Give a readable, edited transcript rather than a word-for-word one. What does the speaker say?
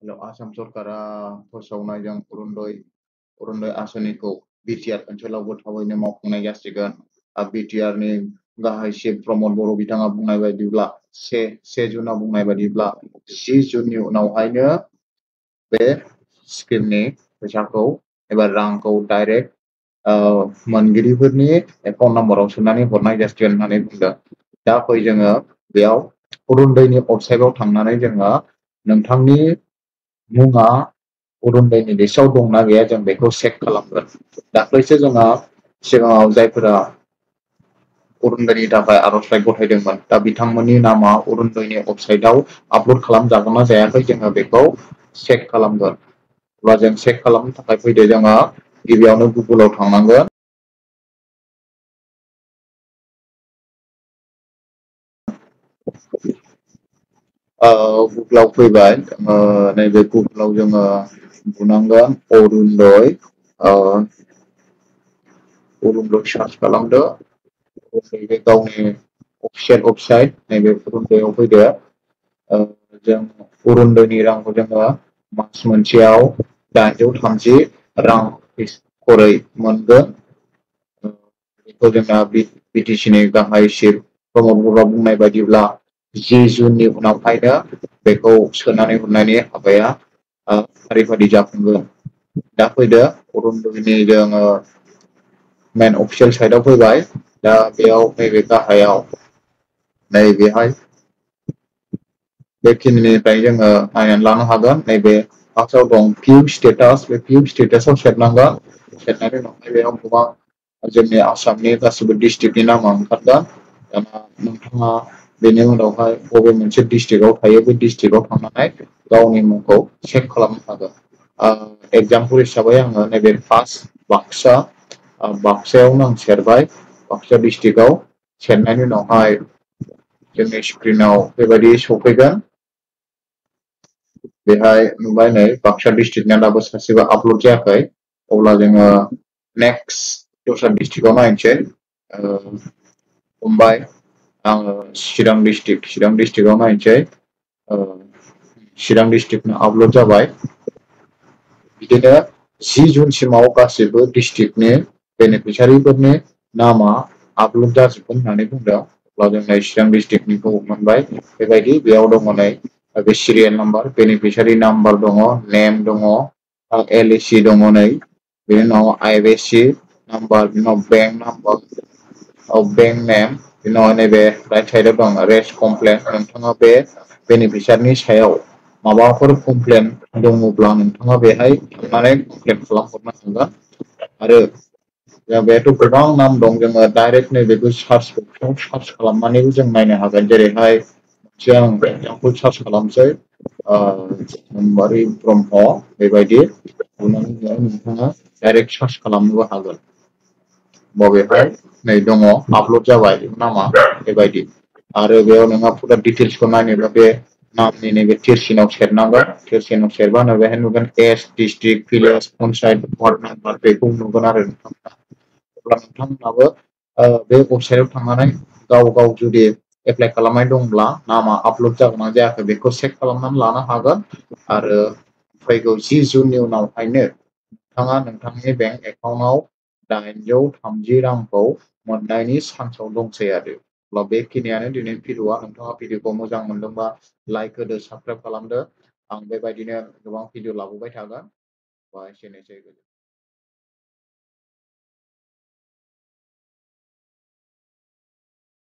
आसाम सरकारा फोसावनायजों अरुणोदय आसनिखौ बिटिआर ओनसोलावबो थाबैनो मावफुंनाय जासिगोन। बिटिआरनि गाहाय चिफ प्रमद बर' बिथाङा बुंनाय बायदिब्ला से जुनाव बुंनाय बायदिब्ला 10 जुननि उनावहायनो बे स्किमनि फैसाखौ एबा रांखौ डाइरेक्ट मोनगिरिफोरनि एकाउन्ट नाम्बाराव सोनानै हरनाय जासिगोन होननानै बुंदों। दा फै जोङो बेयाव अरुणोदयनि वेबसाइटआव थांनानै जोङो नोंथांनि मुङा अरुणोदयनि लिस्टआव दंना गैया जों बेखौ चेक खालामगोन। दाख्लैसो जोंहा सिगाङाव जायफोरा अरुणोदयनि थाखाय आर'जलाइ गथायदोंमोन दा बिथांमोननि नामा अरुणोदयनि वेबसाइटआव आपल'ड खालामजागोन ना जायाखै जोङो बेखौ चेक खालामगोन। अब्ला जों चेक खालामनो थाखाय फैदो जोङो गिबियावनो गुगोलाव थांनांगोन। गुगोलाव फैबाय नैबे गुगोलाव जोङो बुनांगोन अरुणोदय सार्च खालामदो। नैबे गावनि अफिसियेल वेबसाइट नैबे अरुणोदयआव फैदो। जों अरुणोदयनि रांखौ जोङो मास मोनसेयाव 830 रां खरै मोनगोन। बेखौ जोंना बिटिसिनि गाहाय चिफ प्रमद बर'आ बुंनाय बायदिब्ला 10 जुननि उनावहायनो बेखौ सोनानै हरनायनि हाबाया फारि जाफुंगोन। दा फैदो अरुणोदयनि जोङो मेन अफिसियेल साइटआव फैबाय। दा बेयाव नैबे गाहायाव नैबेहाय बेखिनिनिफ्राय जोङो नायनानै लानो हागोन। नैबे फार्स्टआव दं भिउ स्टेटास, बे भिउ स्टेटासआव सेरनांगोन। सेरनायनि उनावहाय बेयाव गोबां जोंनि आसामनि गासिबो डिस्ट्रिक्टनि नामा ओंखारगोन। दाना नोंथाङा बेनि उनावहाय बबे मोनसे डिस्ट्रिक्टआव थायो बे डिस्ट्रिक्टआव थांनानै गावनि मुंखौ चेक खालामनो हागोन। एगजामपोल हिसाबै आङो नैबे फार्स्ट बाक्सायावनो आं सेरबाय। बाक्सा डिस्ट्रिक्टआव सेरनायनि उनावहाय जोंनि स्क्रिनाव बेबायदि सफैगोन। बेहाय नुबाय नै बाक्सा डिस्ट्रिक्टना दाबो सासेबो आपल'ड जायाखै। अब्ला जोङो नेक्स्ट दस्रा डिस्ट्रिक्टआव नायनोसै। हमबाय आङो चिरां डिस्ट्रिक्टआव नायनोसै। चिरां डिस्ट्रिक्टना आपल'ड जाबाय। बिदिनो 10 जुनसिमाव गासिबो डिस्ट्रिक्टनि बेनिफिसियारिफोरनि नामा आपल'ड जाजोबगोन होननानै बुंदों। अब्ला जों नै चिरां डिस्ट्रिक्टनिखौ मोनबाय। बेबायदि बेयाव दङ नै बे सिरियेल नाम्बार, बेनिफिसियारि नाम्बार दङ, नेम दङ, LAC दङ नै, बेनि उनाव IBC नाम्बार, बेनि उनाव बेंक नाम्बार, बेंक नेम, बेनि उनाव नैबे राइट साइडआव दं रेस कमप्लेन। नोंथाङा बे बेनिफिसियारिनि सायाव माबाफोर कमप्लेन दङब्ला नोंथाङा बेहाय थांनानै कमप्लेन खालामहरनो हागोन। आरो बेहायथ' गोबां नाम दं, जोङो डाइरेक्ट नैबेखौ सार्च बक्सआव सार्च खालामनानैबो जों नायनो हागोन। जेरैहाय मोनसे आं एगजामपोल सार्च खालामसै मोनबारी ब्रह्म बेबायदि बुनानै बेयाव नोंथाङा डाइरेक्ट सार्च खालामनोबो हागोन। बबेहाय नै दङ आपल'ड जाबाय नामा बेबायदि। आरो बेयाव नोंहा फुरा डिटेल्सखौ नायनोब्ला बे नामनि नैबे तिरसिनाव सेरनांगोन। तिरसिनाव सेरबा बेहाय नुगोन S, district, village, panchayat, ward number बेखौ नुगोन आरो नोंथांमोना। अब्ला नोंथांमोनाबो बे वेबसाइटआव थांनानै गाव जुदि एप्लाइ खालामनाय दंब्ला नामा आपल'ड जागोन ना जायाखै बेखौ चेक खालामनानै लानो हागोन। आरो फैगौ 10 जुननि उनावहायनो नोंथाङा नोंथांनि बेंक एकाउन्टआव 830 रांखौ मोननायनि चान्सआव दंसै आरो। अब्ला बेखिनियानो दिनैनि भिडिअ'आ। नोंथाङा भिडिअ'खौ मोजां मोनदोंबा लाइक होदो, साबस्क्राइब खालामदो। आं बेबायदिनो गोबां भिडिअ' लाबोबाय थागोन। एसेनोसै।